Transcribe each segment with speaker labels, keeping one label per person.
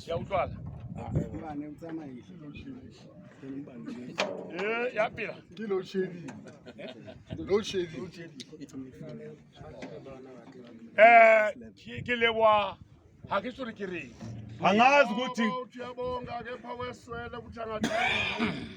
Speaker 1: Ya utlwala. Eh, ya pela.
Speaker 2: Ke load shedding. Load shedding.
Speaker 1: Eh, ke ke leboa ga ke tsore ke reng.
Speaker 3: Angazi ukuthi
Speaker 2: Uthi uyabonga kepha weswele ukuthi angathini.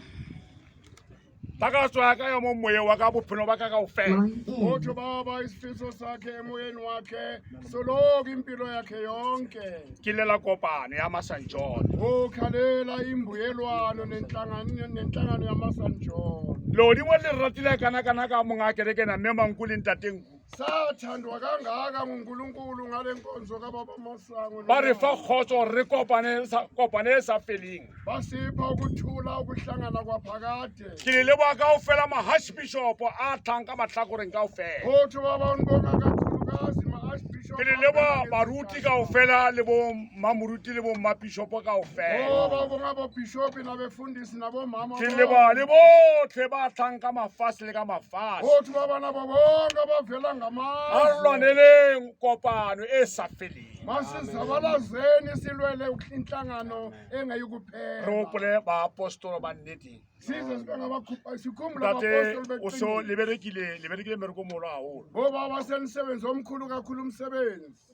Speaker 1: Takatso ya ka ya mo moyeng wa ka bophelo ba ka kaofela.
Speaker 2: Uthi baba isifiso sakhe emoyeni wakhe soloku impilo yakhe yonke.
Speaker 1: Ke lela kopano ya Masan John.
Speaker 2: Ukhalela imbuyelwano nenhlangano nenhlangano yamaSan John.
Speaker 1: Lehodimo le ratile kana kana ka monga kereke na mme Manku le ntate Nku.
Speaker 2: Sathandwa kangaka nguNkulunkulu ngale nkonzo kababa Masango.
Speaker 1: Ba re fa kgotso re kopane sa kopane e sa feleng.
Speaker 2: Basipha ukuthula ukuhlangana kwaphakade.
Speaker 1: Ke le leboha kaofela ma-archbishop a tlang ka mahlakoreng kaofela.
Speaker 2: Uthi baba unibonga kakhulukazi ma-archbishop.
Speaker 1: Ke le leboha baruti kaofela le bo mmamoruti le bo mmapishopo kaofela.
Speaker 2: Oh babonga bobishop nabefundisi nabomama.
Speaker 1: Ke leboha le botlhe ba tlang ka mafase le ka mafase.
Speaker 2: Uthi baba nabo bonke abavela
Speaker 1: A re
Speaker 2: ngamazwe.
Speaker 1: lwaneleng kopano e sa feleng.
Speaker 2: Masizabalazeni silwele inhlangano
Speaker 1: Re
Speaker 2: engayikuphela.
Speaker 1: gopole baapostolo ba nneteng.
Speaker 2: Size sibe ngabakhupha sikhumbule
Speaker 1: Ntate
Speaker 2: abapostoli
Speaker 1: o so
Speaker 2: beqiniso.
Speaker 1: le berekile le berekile mmereko o mogolo haholo.
Speaker 2: Bobaba senisebenzi omkhulu kakhulu umsebenzi.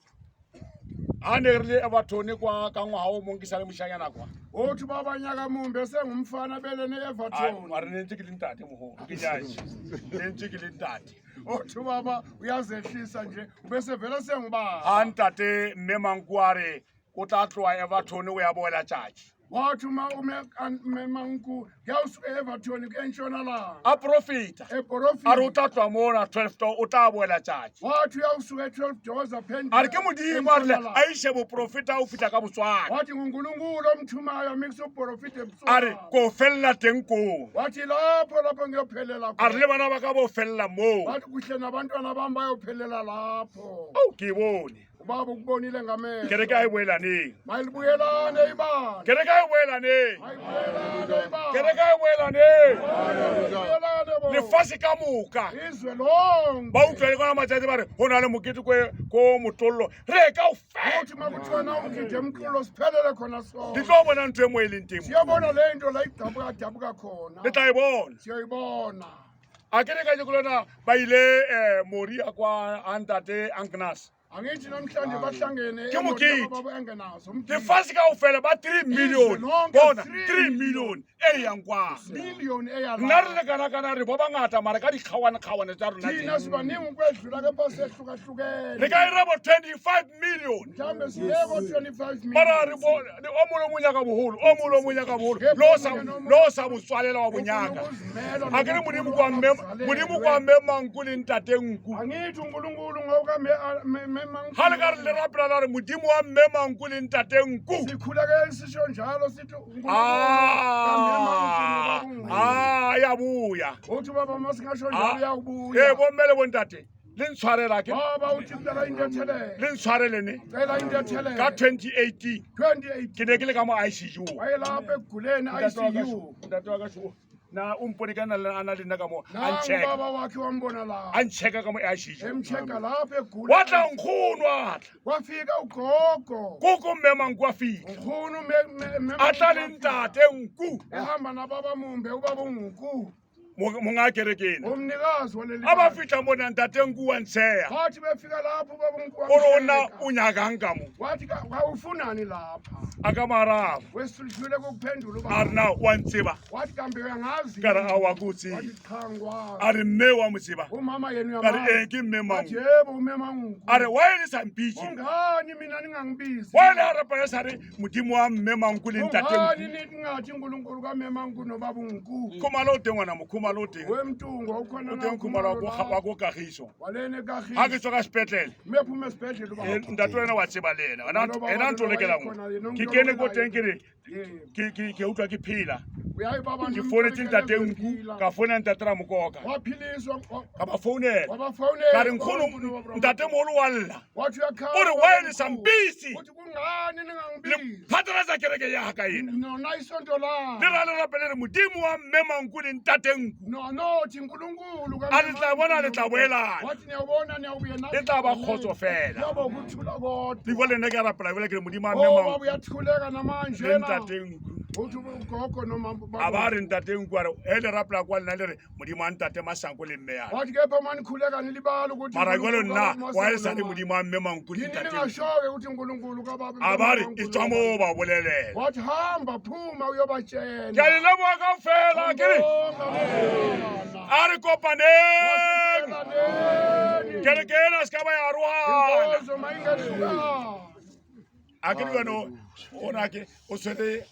Speaker 1: Ha ne re le Everton kwa ka ngwaga o mong ke sa le moshanyana kwa.
Speaker 2: Uthi baba nyaka mumbe sengumfana bele
Speaker 1: Ai,
Speaker 2: ne-Everton.
Speaker 1: mare ne ntse ke le ntate mogolo ke judge. Ne ntse ke le ntate.
Speaker 2: Uthi baba uyazehlisa nje ubese vele sengubaba.
Speaker 1: Ha ntate mme Manku a re o tla tloha Everton o ya boela tjatji.
Speaker 2: Wathi uma ume mme Manku kuyawusuka e-Everton entshonalanga.
Speaker 1: A profita. A re o
Speaker 2: Eporofita.
Speaker 1: tla tloha mona 12 to o tla boela tjatji.
Speaker 2: Wathi uyawusuka e-12 doors aphenduke.
Speaker 1: A re ke modimo a rile a iše boprofeta o fihla ka Botswana.
Speaker 2: Wathi nguNkulunkulu omthumayo amikise uprofita
Speaker 1: A re
Speaker 2: ebusuku.
Speaker 1: ko fella teng koo.
Speaker 2: Wathi lapho lapho ngiyophelela
Speaker 1: A re le
Speaker 2: khona.
Speaker 1: bana ba ka bo fella moo.
Speaker 2: Wathi kuhle nabantwana bami bayophelela lapho.
Speaker 1: Ao ke e bone.
Speaker 2: Ubaba ukubonile ngamehlo.
Speaker 1: Kereke ha e boelaneng.
Speaker 2: Mayibuyelane ibandla.
Speaker 1: Kereke ha e boelaneng.
Speaker 2: Mayibuyelane ibandla.
Speaker 1: Kereke ha e boelaneng.
Speaker 2: Mayibuyelane bo.
Speaker 1: Lefase ka moka.
Speaker 2: Izwe lonke.
Speaker 1: Ba utlwa le kona matsatsi ba re ho na le mokete ko ko motollo. Re kaofela.
Speaker 2: Uthi makuthiwa na umgidi emkhulu siphelele khona
Speaker 1: Le
Speaker 2: sonke.
Speaker 1: tlo bona ntho e mo e leng teng.
Speaker 2: Siyobona le nto la idabuka dabuka khona.
Speaker 1: Le tla e bona.
Speaker 2: Siyoyibona.
Speaker 1: A ke re kajeko lona ba ile eh Moria kwa a ntate Agnes.
Speaker 2: Angithi namhlanje bahlangene
Speaker 1: Ke mokete.
Speaker 2: baba engenazo umgidi.
Speaker 1: Lefatshe kaofela ba 3 million.
Speaker 2: lonke,
Speaker 1: Bona
Speaker 2: 3
Speaker 1: 3 million e yang kwa.
Speaker 2: Million eya
Speaker 1: Nna re le kana kana re ba bangata mara ka dikgawane kgawane tsa rona
Speaker 2: Thina
Speaker 1: tse.
Speaker 2: sibaningi ukwedlula kepha sehlukahlukene.
Speaker 1: Re ka ira bo 25 million.
Speaker 2: Mhlawumbe siyeko 25 million.
Speaker 1: Mara re bo o mongwe le o mong nyaka boholo, o mongwe le o mong nyaka boholo. Le o sa le o sa botswalela wa bonyaka. A ke re modimo kwa mme modimo kwa mme manku le ntate nku.
Speaker 2: Angithi uNkulunkulu ngoka me me me manku.
Speaker 1: Ha le ka re le rapela la re modimo wa mme manku le ntate nku.
Speaker 2: Sikhuleke sisho njalo sithi uNkulunkulu
Speaker 1: Ah, ah, ya buya.
Speaker 2: Uthi baba masingasho
Speaker 1: Ah,
Speaker 2: njalo uyakubuya.
Speaker 1: Eh, bomme le bontate, le ntshwarela ke
Speaker 2: Baba uthi cela intethelelo.
Speaker 1: le ntshwarele ne
Speaker 2: Cela intethelelo.
Speaker 1: ka 2018
Speaker 2: 2018
Speaker 1: ke ne ke le ka mo ICU.
Speaker 2: wayelapha ekuguleni
Speaker 1: Ntate wa ka
Speaker 2: ICU.
Speaker 1: sho- Ntate wa ka sho na o mpone ka na le a na le nna ka mo a
Speaker 2: Nangu
Speaker 1: ncheka
Speaker 2: baba wakhe wambona
Speaker 1: a
Speaker 2: lapha.
Speaker 1: ncheka ka mo ICU.
Speaker 2: Emcheka lapha egula.
Speaker 1: Wa tla nkgono a tla.
Speaker 2: Kwafika ugogo.
Speaker 1: Koko mme Manku a fihla.
Speaker 2: Ukhulu me me
Speaker 1: A tla le ntate nku
Speaker 2: ehamba nababa mumbe ubaba unguku.
Speaker 1: monga kereke ena.
Speaker 2: Umnikazi waleli.
Speaker 1: A ba fihla mona ntate nku wa ntsheha.
Speaker 2: Bathi befika lapho ubaba unguku.
Speaker 1: O re o nna
Speaker 2: wamhleka.
Speaker 1: o nyakang ka mo.
Speaker 2: Wathi ka wawufunani lapha?
Speaker 1: A ka mo araba.
Speaker 2: Wesidlule kokuphendula
Speaker 1: A
Speaker 2: ubaba.
Speaker 1: re na wa ntseba.
Speaker 2: Wathi kambe uyangazi.
Speaker 1: Ka re aowa ke o tsebe.
Speaker 2: Wathi cha ngikwazi.
Speaker 1: A re mme wa mo tseba.
Speaker 2: Umama yena
Speaker 1: Ka re
Speaker 2: uyamazi.
Speaker 1: ee ke mme
Speaker 2: Wathi
Speaker 1: Manku.
Speaker 2: yebo umema ngu.
Speaker 1: A re why le sa mpitše?
Speaker 2: Kungani mina ningangibizi?
Speaker 1: Why le a rapela sa re modimo wa mme Manku le ntate
Speaker 2: Kungani
Speaker 1: nku.
Speaker 2: ningathi uNkulunkulu kamema ngu nobaba ungu?
Speaker 1: Khumalo o teng ngwana mo Khumalo o teng.
Speaker 2: Wemntungo ukhona
Speaker 1: O teng Khumalo wa ko- wa ko Kagiso.
Speaker 2: Walene
Speaker 1: Ha ke
Speaker 2: kagiso.
Speaker 1: tswa ka sepetlele.
Speaker 2: Mme phuma esibhedlela
Speaker 1: Eh,
Speaker 2: ubaba.
Speaker 1: Ntate wena wa tseba le ena. Ena ena a ntolokela mo. Ke kene ko teng ke re
Speaker 2: Yebo.
Speaker 1: ke ke ke utlwa ke phela.
Speaker 2: Uyayi baba
Speaker 1: Ke founetse ntate nku ka founela ntate Ramokoka.
Speaker 2: Waphiliswa
Speaker 1: Ka ba founela.
Speaker 2: wabafonela.
Speaker 1: Ka re nkgono ntate moholo wa lla.
Speaker 2: Wathi uyakhala.
Speaker 1: O re why le sa mpitse?
Speaker 2: Uthi kungani? Ngani
Speaker 1: Le
Speaker 2: ningangibizi?
Speaker 1: phatlalatsa kereke ya ka ena.
Speaker 2: Nona isonto
Speaker 1: Le
Speaker 2: lami.
Speaker 1: ra le rapele re Modimo wa mme Manku le ntate Nku.
Speaker 2: No nothi uNkulunkulu
Speaker 1: A le tla bona le tla boelana.
Speaker 2: Wathi niyawubona niyawubuya
Speaker 1: E tla ba kgotso fela.
Speaker 2: Kuyoba ukuthula kodwa.
Speaker 1: Le bua le nna ke a rapela bjale ke re Modimo wa mme
Speaker 2: Oh
Speaker 1: Manku
Speaker 2: baba uyathuleka namanje
Speaker 1: le
Speaker 2: na.
Speaker 1: ntate Nku.
Speaker 2: Uthi ugogo noma
Speaker 1: A ba re ntate Nku a re e le rapela kwa lena le re Modimo wa ntate Masango le mme yaka.
Speaker 2: Wathi kepha manikhuleka nilibala ukuthi
Speaker 1: Mara jwale
Speaker 2: uNkulunkulu
Speaker 1: nna
Speaker 2: kababa
Speaker 1: wa e sa le
Speaker 2: Masango
Speaker 1: Modimo wa mme Manku le
Speaker 2: Yini
Speaker 1: ntate Nku.
Speaker 2: ningasho-ke ukuthi uNkulunkulu kababa
Speaker 1: A ba re e tswa mo ba bolelela.
Speaker 2: Wathi hamba phuma
Speaker 1: Ke a
Speaker 2: uyobatshela.
Speaker 1: le leboga kaofela ke re
Speaker 2: Ngibonga
Speaker 1: a re kopaneng.
Speaker 2: Masibuyelaneni.
Speaker 1: Kereke ena se ka ba ya arohana.
Speaker 2: Inkonzo mayingehlukani.
Speaker 1: A ke re jano ona ke o tshwere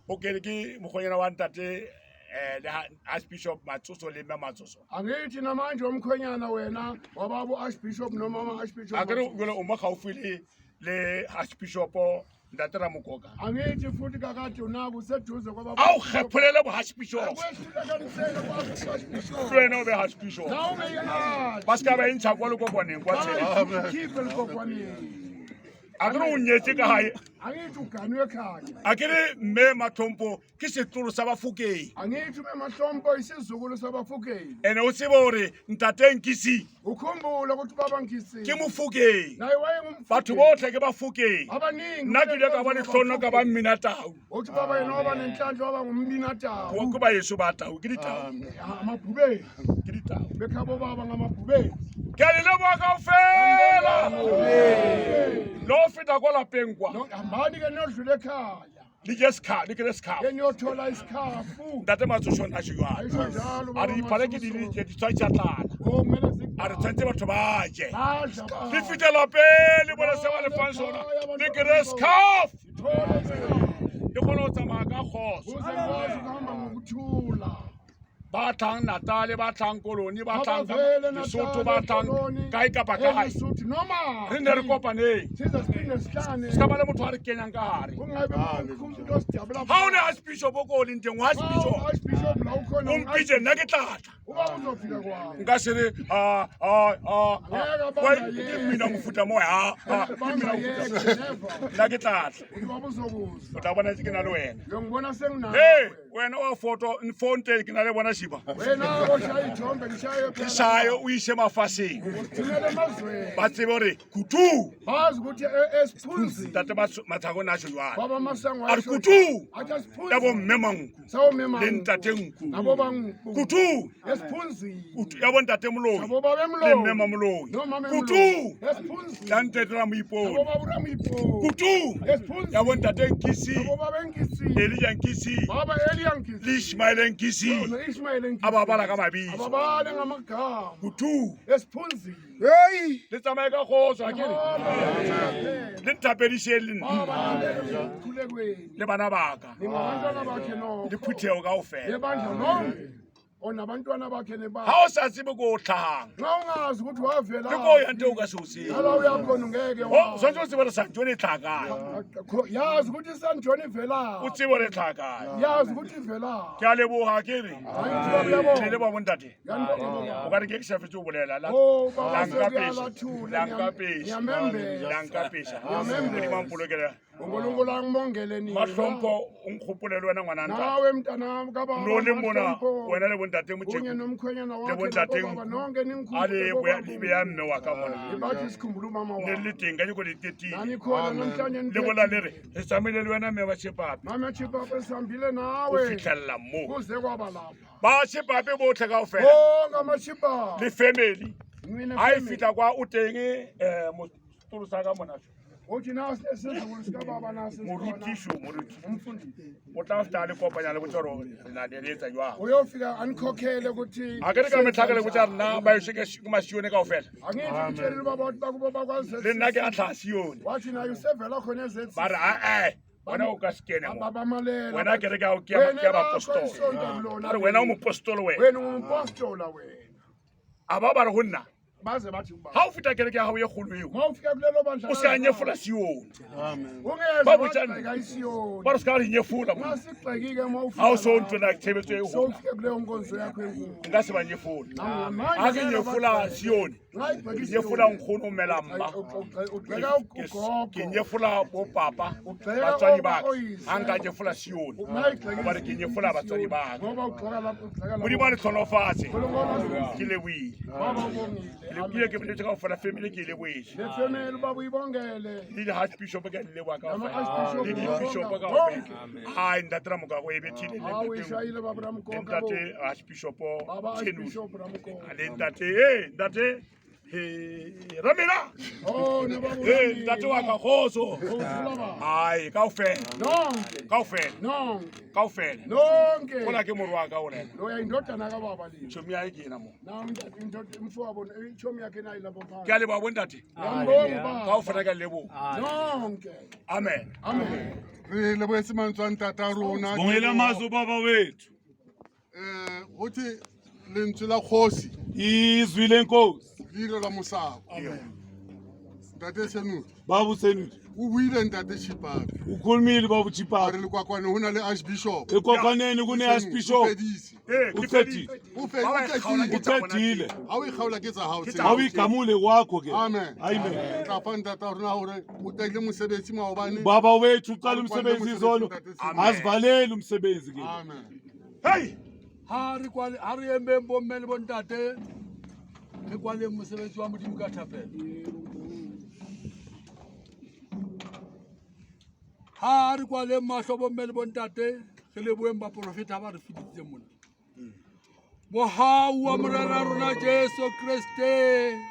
Speaker 1: o kene ke mokgonyana wa ntate eh le Archbishop Matsoso le mme Matsoso.
Speaker 2: Angithi namanje umkhwenyana wena wababa u-Archbishop noma ama-Archbishop.
Speaker 1: A ke re jalo o mo gaufi le le Archbishop ntate Ramokoka.
Speaker 2: Angithi futhi kakade unaku useduze kwababa.
Speaker 1: A o kgepholele bo Archbishop.
Speaker 2: Akwehlukanisele kwa-Archbishop.
Speaker 1: Le wena o be Archbishop.
Speaker 2: Nawe ube yi-Arch.
Speaker 1: Ba se ka ba e ntsha kwa lekokwaneng kwa tshele.
Speaker 2: Bayikhiphe lekokwaneng.
Speaker 1: A ke re o nyetse ka gae.
Speaker 2: Angithi uganwe ekhaya.
Speaker 1: A ke re mme Matlhompo ke setlolo sa Bafokeng.
Speaker 2: Angithi ube Mahlompo isizukulu saBafokeng.
Speaker 1: Ene o tsebe gore ntate Nkisi
Speaker 2: Ukhumbule ukuthi ubaba Nkisi
Speaker 1: ke Mofokeng.
Speaker 2: naye wayengumfokeng.
Speaker 1: Batho botlhe ke Bafokeng.
Speaker 2: Abaningi
Speaker 1: Nna ke ile ka ba lehlono ka ba mmina tau.
Speaker 2: Uthi baba yena waba nenhlanhla waba ngumbinatau.
Speaker 1: Ke ba yeso ba tau ke ditau.
Speaker 2: Amabhubesi.
Speaker 1: Ke ditau.
Speaker 2: Bekhabo baba ngamabhubesi.
Speaker 1: Ke a le leboga kaofela. Le ho feta kwa lapeng kwa.
Speaker 2: No, hambani ke niyodlula ekhaya.
Speaker 1: Le je sekha, le kry sekhafu.
Speaker 2: Ke niyothola isikhafu.
Speaker 1: Ntate Matsoso na še jwalo.
Speaker 2: Ayisho njalo
Speaker 1: A
Speaker 2: baba
Speaker 1: re diphale ke di
Speaker 2: Matsoso.
Speaker 1: di tshwanetse tsa tlala.
Speaker 2: Oh, kumele zikudale.
Speaker 1: A re tshwanetse batho ba je.
Speaker 2: Badla, badla.
Speaker 1: Le fete lapeng le bone se ba le fang sona. Le kry sekhafu.
Speaker 2: Thole isikhafu.
Speaker 1: Le kgone ho tsamaya ka kgotso.
Speaker 2: Ukuze ngikwazi ukuhamba ngokuthula.
Speaker 1: Ba tlang Natale, ba tlang Koloni, ba tlang ka
Speaker 2: Abavele
Speaker 1: Lesotho,
Speaker 2: Natale,
Speaker 1: ba tlang
Speaker 2: Koloni,
Speaker 1: kae kapa kae.
Speaker 2: eLesotho, noma
Speaker 1: Re nne re kopaneng.
Speaker 2: Size siphinde sihlane.
Speaker 1: Se ka ba le motho a re kenyang ka gare.
Speaker 2: Kungabi umuntu osijabula.
Speaker 1: Ha o le archbishop o ko o leng teng o archbishop.
Speaker 2: Archbishop la ukhona.
Speaker 1: O mpitse nna ke tla tla.
Speaker 2: Uba uzofika kwami.
Speaker 1: Nka se re a a a
Speaker 2: Ngeke
Speaker 1: a.
Speaker 2: bamba
Speaker 1: Wa- ke
Speaker 2: yena.
Speaker 1: mmina mofuta mo ha ha ke
Speaker 2: Bamba
Speaker 1: mmina mofuta.
Speaker 2: yeke never.
Speaker 1: Nna ke tla tla.
Speaker 2: Uthi baba uzokuza.
Speaker 1: O tla bona ke na le wena.
Speaker 2: Uyongibona senginawe.
Speaker 1: Hey, wena wa foto nfonte ke na le bona shiba.
Speaker 2: Wena oshaya ithombe ngishaye
Speaker 1: Ke saye o ise mafaseng.
Speaker 2: Usithumele emazweni.
Speaker 1: Ba tsebe hore kutu
Speaker 2: Bazi ukuthi e- esiphunzini.
Speaker 1: ntate Mathako na tjho jwalo.
Speaker 2: Baba Masango
Speaker 1: A re
Speaker 2: wayesho-
Speaker 1: kutu
Speaker 2: Athi asiphunzini.
Speaker 1: ya bo mme Manku
Speaker 2: Sawume Manku.
Speaker 1: le ntate Nku.
Speaker 2: Nabo banku.
Speaker 1: Kutu
Speaker 2: Esiphunzini.
Speaker 1: kutu ya bo ntate Moloi
Speaker 2: Nabo baba
Speaker 1: le
Speaker 2: Moloi.
Speaker 1: mme Mamoloi.
Speaker 2: Nomama
Speaker 1: Kutu
Speaker 2: Moloi. Esiphunzini.
Speaker 1: ya ntate
Speaker 2: Nabo
Speaker 1: Ramoipone.
Speaker 2: baba uRamoipone.
Speaker 1: Kutu
Speaker 2: Esiphunzini.
Speaker 1: ya bo ntate Nkisi,
Speaker 2: Nabo baba Nkisi.
Speaker 1: Elijah Nkisi
Speaker 2: Baba Elia Nkisi.
Speaker 1: le Ishmael Nkisi.
Speaker 2: No Ishmael Nkisi.
Speaker 1: A ba bala ka mabitso.
Speaker 2: Ababale ngamagama.
Speaker 1: Kutu
Speaker 2: Esiphunzini.
Speaker 3: Hey!
Speaker 1: le tsamaye ka kgotso a ke re
Speaker 2: Baba
Speaker 1: le nthapediseng le nna
Speaker 2: Khulekweni.
Speaker 1: le bana ba ka
Speaker 2: Ningabantwana bakhe nokho.
Speaker 1: le phuthego kaofela.
Speaker 2: Lebandla lonke. Onabantwana bakhe nebandla.
Speaker 1: Ha o sa tsebe ko o tlhahang
Speaker 2: Nxa ungazi ukuthi wavela.
Speaker 1: le ko o yang teng o ka se o tsebe.
Speaker 2: Nala uyakhona ungeke
Speaker 1: O
Speaker 2: wa-
Speaker 1: tshwanetse o tsebe gore San John e tlhaha kae.
Speaker 2: Yazi ukuthi San John ivela.
Speaker 1: O tsebe gore e tlhaha kae.
Speaker 2: Yazi ukuthi ivela.
Speaker 1: Ke a leboga ke re.
Speaker 2: Angithi baba uyabonga.
Speaker 1: Le leboga bontate.
Speaker 2: Yanibonga
Speaker 1: O ka re ke ke sa fetse ho bolela. La
Speaker 2: Oh, baba
Speaker 1: la nkapesa.
Speaker 2: sekuyabathula,
Speaker 1: La nkapesa.
Speaker 2: ngiyamembela.
Speaker 1: La nkapesa.
Speaker 2: Ngiyamembela.
Speaker 1: Modimo a mpolokele.
Speaker 2: uNkulunkulu angibongele nina.
Speaker 1: Mahlompho o nkgopole le wena ngwana ntate.
Speaker 2: Nawe mntanami kababa.
Speaker 1: No le mona
Speaker 2: Mahlompo,
Speaker 1: wena le bontate
Speaker 2: kunye
Speaker 1: Motjeko
Speaker 2: nomkhwenyana
Speaker 1: le
Speaker 2: wakhe
Speaker 1: bontate
Speaker 2: nabobaba nonke
Speaker 1: a
Speaker 2: ningikhumbule
Speaker 1: le boya
Speaker 2: bobaba.
Speaker 1: le beya mme wa ka mona.
Speaker 2: Ngibathi sikhumbule umama
Speaker 1: Ne
Speaker 2: wakho.
Speaker 1: le teng ka jeko le tetile.
Speaker 2: Nani khona namhlanje
Speaker 1: Le bola le re re tsamaile le wena mme wa Tšhepape
Speaker 2: Mama Chipape sihambile
Speaker 1: o
Speaker 2: nawe
Speaker 1: fitlhella mo.
Speaker 2: kuze kwaba lapha.
Speaker 1: Ba Tšhepape botlhe kaofela
Speaker 2: Bonke amaChipape.
Speaker 1: le family.
Speaker 2: Nwina
Speaker 1: Ha e
Speaker 2: family.
Speaker 1: fihla kwa o teng eh motolo sa ka mona.
Speaker 2: Uthi nasi esizukulu sikababa nasi sikhona.
Speaker 1: Morutišo moruti.
Speaker 2: Umfundisi.
Speaker 1: O tla fihla le kopanya le botsa hore re na le re etsa jwang.
Speaker 2: Uyofika anikhokhele ukuthi
Speaker 1: A ke re ka mehla ke le botsa nna ba eso ke masione kaofela.
Speaker 2: Angithi ngitshelile ubaba ukuthi bakubo bakwaZCC.
Speaker 1: Le nna ke a tlhaha Sione.
Speaker 2: Wathi naye usevela khona eZCC.
Speaker 1: Ba re ae wena o ka se kene mo.
Speaker 2: Babamalela.
Speaker 1: Wena kereke ya hao ke ya
Speaker 2: Wena
Speaker 1: ke ya
Speaker 2: lakho
Speaker 1: bapostolo.
Speaker 2: isonto akulona
Speaker 1: Ba re wena o mopostolo wena.
Speaker 2: Wena ungumpostola wena.
Speaker 1: A ba ba re ho nna
Speaker 2: Baze bathi ubaba.
Speaker 1: ha o feta kereke ya hao e kgolo eo
Speaker 2: Ma ufika kulelo bandla.
Speaker 1: o se ka nyefola Sione.
Speaker 2: Ungeze
Speaker 1: Ba botsa nna.
Speaker 2: wagxeka iSiyoni.
Speaker 1: Ba re o se ka re nyefola mo.
Speaker 2: Masigxekike ma ufika.
Speaker 1: Ha o so
Speaker 2: lapho.
Speaker 1: ntho na tshebetso e hola.
Speaker 2: Sowufike kuleyo nkonzo yakho enkulu.
Speaker 1: Nka se ba nyefole.
Speaker 2: Namanje
Speaker 1: Ha ke nyefola Sione. Ke nyefola nkgono mela mma. Ke nyefola bo papa batswadi ba ka. Ha nka nyefola Sione gobane ke nyefola batswadi ba ka. Modimo a le tlhonofatse. Ke lebohile. Ke lebohile ke boletse ka fela family ke e lebohile.
Speaker 2: Le family baba uyibongele.
Speaker 1: Le di archbishop ke le leboha ka ofela. Le di bishop ka ofela. Ai ntate Ramoka o e bethile le ntate archbishop Chenule. Le ntate eh ntate Ramela.
Speaker 2: Oh, ne baba.
Speaker 1: Eh ntate wa ka kgotso. Ai kaofela.
Speaker 2: Nonke.
Speaker 1: Kaofela.
Speaker 2: Nonke.
Speaker 1: Kaofela.
Speaker 2: Nonke.
Speaker 1: Kola ke morwa ka o rena.
Speaker 2: Loya indodana kababa le.
Speaker 1: Tšhomi ya ke ena mo.
Speaker 2: Na indoda umfowabo ichomi yakhe nayi lapho phansi.
Speaker 1: Ke a leboha bontate.
Speaker 2: Ngiyambonga baba.
Speaker 1: Kaofela ke a leboha.
Speaker 2: Nonke.
Speaker 1: Amen.
Speaker 2: Amen.
Speaker 3: Re lebohetse mantswe a ntata rona.
Speaker 4: Bongela amazwi baba wethu.
Speaker 3: Eh, go thwe lentswe la kgosi
Speaker 4: Izwi lenkosi.
Speaker 3: le ile la mosako. Ntate Senudi
Speaker 4: Baba uSenudi.
Speaker 3: o buile ntate Chipapa.
Speaker 4: Ukhulumile baba
Speaker 3: A re
Speaker 4: uChipapa.
Speaker 3: lekwakwane go na le archbishop.
Speaker 4: Ekwakhwaneni kune archbishop.
Speaker 3: O feditse.
Speaker 1: Eh, ke
Speaker 4: Uqedile.
Speaker 3: O fe-
Speaker 1: Ba
Speaker 3: o
Speaker 1: ba e kgaola ke
Speaker 3: qetile.
Speaker 1: tsa bona
Speaker 4: Uqedile.
Speaker 3: Ha o e kgaola ke tsa hao
Speaker 1: Ke
Speaker 3: tseo.
Speaker 1: tsa
Speaker 4: Ha o igamule kwakho ke.
Speaker 3: Amen.
Speaker 4: Amen.
Speaker 3: Re tla fa ntata rona gore o qadile mosebetsi maobane.
Speaker 4: Baba wethu uqala umsebenzi izolo.
Speaker 1: Amen.
Speaker 4: Asivaleli umsebenzi ke.
Speaker 3: Amen.
Speaker 1: Hey!
Speaker 5: Ha re kwale ha re emeng bomme le bontate re kwaleng mosebetsi wa Modimo ka thapelo. Ha re kwaleng mahlo bomme le bontate re leboheng baporofeta ba re fetisitseng mona. Mohau wa Morena rona Jesu Kreste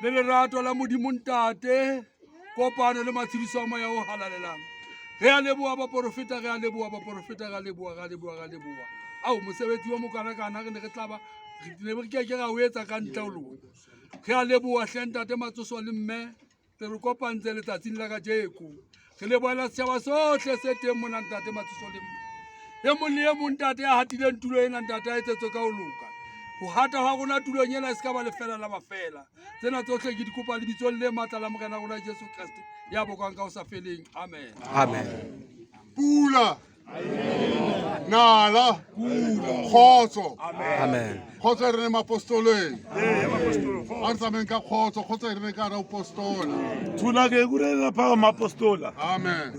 Speaker 5: le lerato la Modimo Ntate kopano le matshediso a moya o halalelang. Re a leboha baporofeta, re a leboha baporofeta, re a leboha, re a leboha, re a leboha. Ao mosebetsi wa mokanakana re ne re tla ba re ne re keke ra o etsa ka ntle ho lona. Re a leboha hle ntate Matsoso le mme le re kopantse letsatsing la kajeko. Re lebohela setjhaba sohle se teng mona ntate Matsoso le mme. E mong le e mong ntate ya hatileng tulo ena ntate a etsetswe ka ho loka. Ho hata hwa rona tulong ena e se ka ba lefela la mafela. Tsena tsohle ke di kopa lebitsong le matla la Morena rona Jesu Kreste ya bokwang ka ho sa feleng. Amen.
Speaker 6: Amen.
Speaker 3: Pula. Nala. Kgotso.
Speaker 6: Amen.
Speaker 3: Kgotso e re ne mapostoleng.
Speaker 1: Eh, ya bapostolo.
Speaker 3: A re tsamayeng ka kgotso, kgotso e re ne ka hara upostola.
Speaker 4: Thula ke kurela phaka mapostola.
Speaker 3: Amen.